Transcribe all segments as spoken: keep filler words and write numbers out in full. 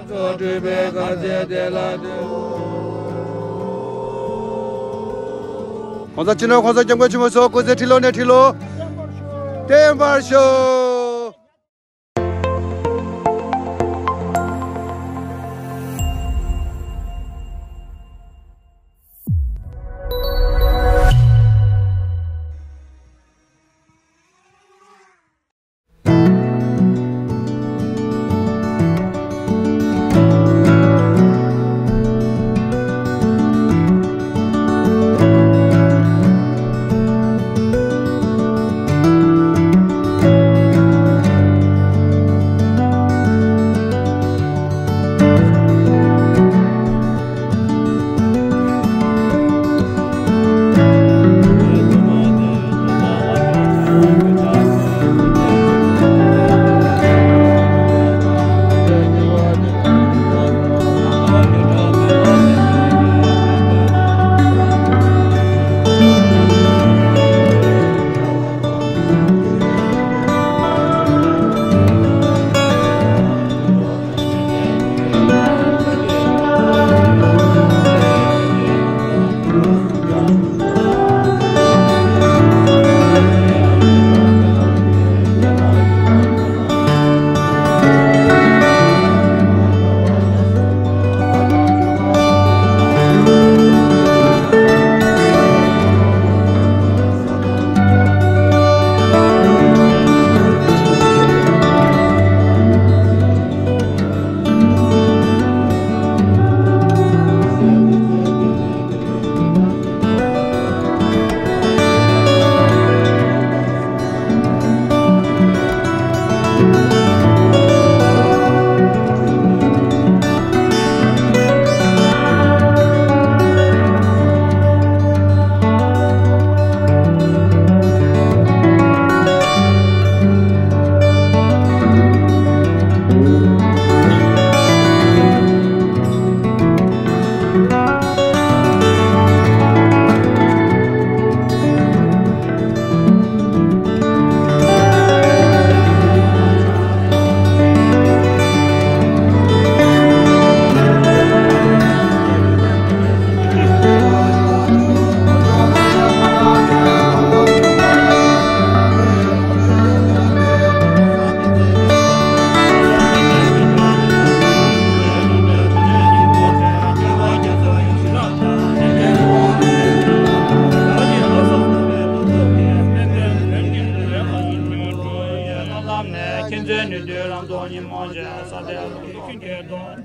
སྤྲུལ་པའི་དཀར་རྩེ་དེ་ལ་འདུད། ༸གོང་ས་སྤྱི་ནོར་༸གོང་ས་༸སྐྱབས་མགོན་ཆེན་པོ་མཆོག་སྐུ་ཚེ་ཁྲི་ལོ་ནས་ཁྲི་ལོ་བརྟན་པར་ཤོག་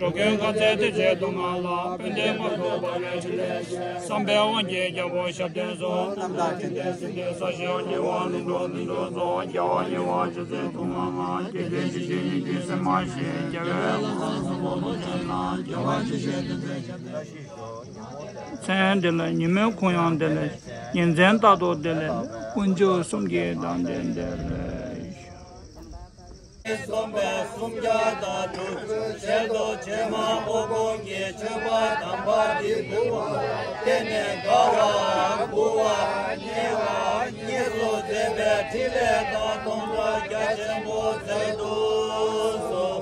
འགྲོ་ཀུན་དཀའ་སྤྱད་དེ་བྱེད་དུ་མ་ལགས། ཕན་བདེ་མ་ཐོབ་པ་བའི་ཕྲིན་ལས། བསམ་པའི་དབང་གིས་རྒྱལ་པོ་ཞབས་བརྟན་སོགས། རྣམ་དག་ཕྲིན་ལས་ཟིན་ཏེ་ས་གཞི་ཉེ་བར་ལུས་འགྲོ་ལུས་འགྲོ་སོགས། རྒྱལ་བ་ཉེ་བར་ཞབས་བརྟན་དུ་མ་ལགས། སྐྱེ་མཆེད་གཞི་ཞིག་ཉིད་ཀྱི་སེམས་མ་ཞིག་རྒྱལ་བའི་ལྷ་ཚངས་སམ་བློ་ལྡན་ལ། རྒྱལ་བ་ཡེ་ཤེས་ཏུ་མཛད་ཞབས་བརྟན་ཞིག་མཚན་འདི་ལ་ཉི་མའི་ཁོང་ཡང་འདི་ལ། ཉིན་མཚན་རྟག་ཏུ་འདི་ལ། དཀོན་མཆོག་གསུམ་གྱི་དམ་ལྡན་འདི་ལ། གསུམ་པས་སུམ་བརྒྱ་དང་དྲུག་ཅུ་ཕྱེད་དོ་ཕྱེད་མ་དབུ་དགོན་གྱི་མཆོད་པ་དམ་པ་འདི་བསྐུར་བ་ལ་བརྟེན་ནས་དགའ་བ་མགུ་བ་མཉེས་པ་གཉིས་སུ་མཛད་པའི་ཕྲིན་ལས་དང་སྡོང་གྲོགས་རྒྱ་ཆེན་པོ་མཛད་དུ་གསོལ།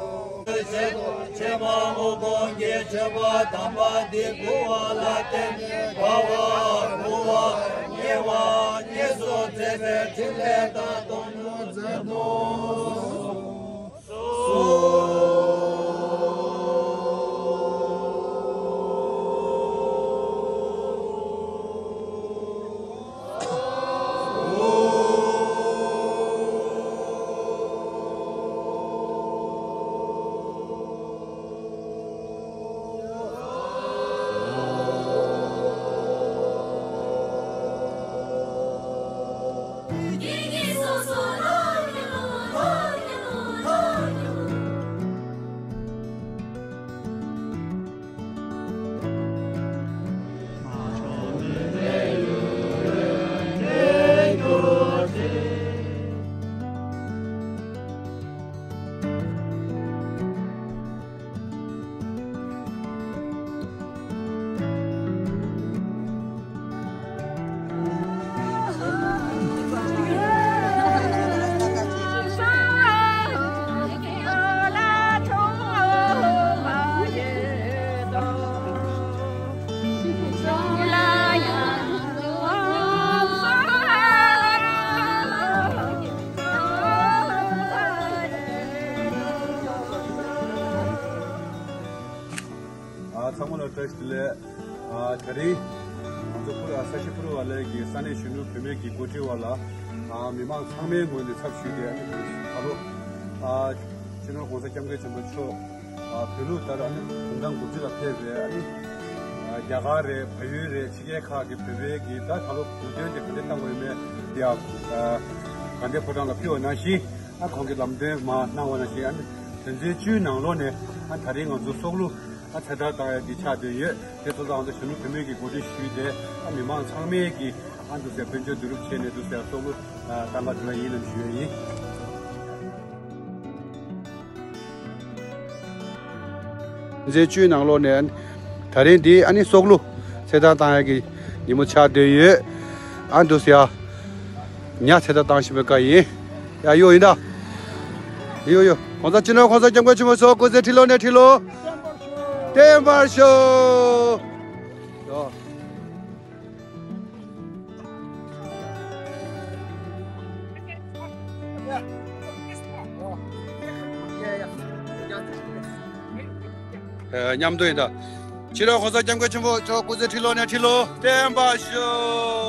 ཕྱེད་དོ་ཕྱེད་མ་དབུ་དགོན་གྱི་མཆོད་པ་དམ་པ་འདི་བསྐུར་བ་ལ་བརྟེན་ནས་དགའ་བ་མགུ་བ་མཉེས་པ་གཉིས་སུ་མཛད་པའི་ཕྲིན་ལས་དང་སྡོང་གྲོགས་མཛད་དུ་གསོལ། བཀྲ་ཤིས་བདེ་ལེགས། ཨ་ད་རིང་ང་ཚོ་ཕུར་ཨ་ས་གཞི་ཕུར་བ་ལས་ཀྱི་ས་གནས་གཞོན་ནུ་བུད་མེད་ཀྱི་འགོ་ཁྲིད་པ་ལ། ཨ་མི་མང་ཚང་མའི་ངོས་ནས་ཚབ་ཞུས་ཏེ། ཨ་ནི་ད་ལོ་ཨ་སྤྱི་ནོར་༸གོང་ས་༸སྐྱབས་མགོན་ཆེན་པོ་མཆོག་ཨ་བོད་ལུགས་ལྟར་ཨ་ནི་གུང་ཐང་དགུ་བཅུ་ལ་ཕེབས་པའི། ཨ་ནི་ཨ་རྒྱ་གར་རེད། བལ་ཡུལ་རེད། ཕྱི་རྒྱལ་ཁག་གི་བོད་པའི་གི་ད་ད་ལོ་དགུང་སྟོན་དེ་ག་འདྲ་བཏང་དགོས་ཡོད་མེད་དེ་ཡང་ཨ་དགའ་ལྡན་ཕོ་བྲང་ལ་ཕུལ་བ་ནང་བཞིན། ཨ་ཁོང་གིས་ལམ་སྟོན་མར་གནང་བ་ནང་བཞིན། ཨ་ནི་དོན་ཚན་བཅུའི་ནང་ལོགས་ནས་ཨ་ད་རིང་ང་ཚོ་སྲོག་བླུ་ཨ་ཚེ་ཐར་བཏང་ཡ་འདི་ཆགས་བསྡད་ཡོད། དེ་ཚོ་ཚང་ང་ཚོ་གཞོན་ནུ་བུད་མེད་ཀྱི་འགོ་ཁྲིད་ཞུས་ཏེ། ཨ་མི་མང་ཚང་མས་ཀྱིས་ཨ་འདུག་སེ་དཔལ་འབྱོར་བསྡུ་རུབ་བྱས་ནས་འདུག་སེ་སྲོག་བླུ་ཨ་བཏང་ག་འགྲོ་ཡ་ཡིན་ལབ་ཞུ་ཡ་ཡིན། དོན་ཚན་བཅུའི་ནང་ལོགས་ནས་ད་རིང་འདི་ཨ་ནི་སྲོག་བླུ་ཚེ་ཐར་བཏང་ཡ་གི་ཉིན་མོ་ཆགས་བསྡད་ཡོད། ཨ་འདུག་སེ་ཡ་ཉ་ཚེ་ཐར་བཏང་བཞིན་པའི་སྐབས་ཡིན། ཡ་ཡོ་ཡིན་ད། ཡོ་ཡོ། ༸གོང་ས་སྤྱི་ནོར་༸གོང་ས་༸སྐྱབས་མགོན་ཆེན་པོ་མཆོག་སྐུ་ཚེ་ཁྲི་ལོ་ནས་ཁྲི་ལོ་བརྟན་པར་ཤོག་ཡོ། ཨ་མཉམ་དུ་ཡིན་ད། སྤྱི་ནོར་༸གོང་ས་༸སྐྱབས་མགོན་ཆེན་པོ་མཆོག་སྐུ་ཚེ་ཁྲི་ལོ་ནས་ཁྲི་ལོ་བརྟན་པར་ཤོག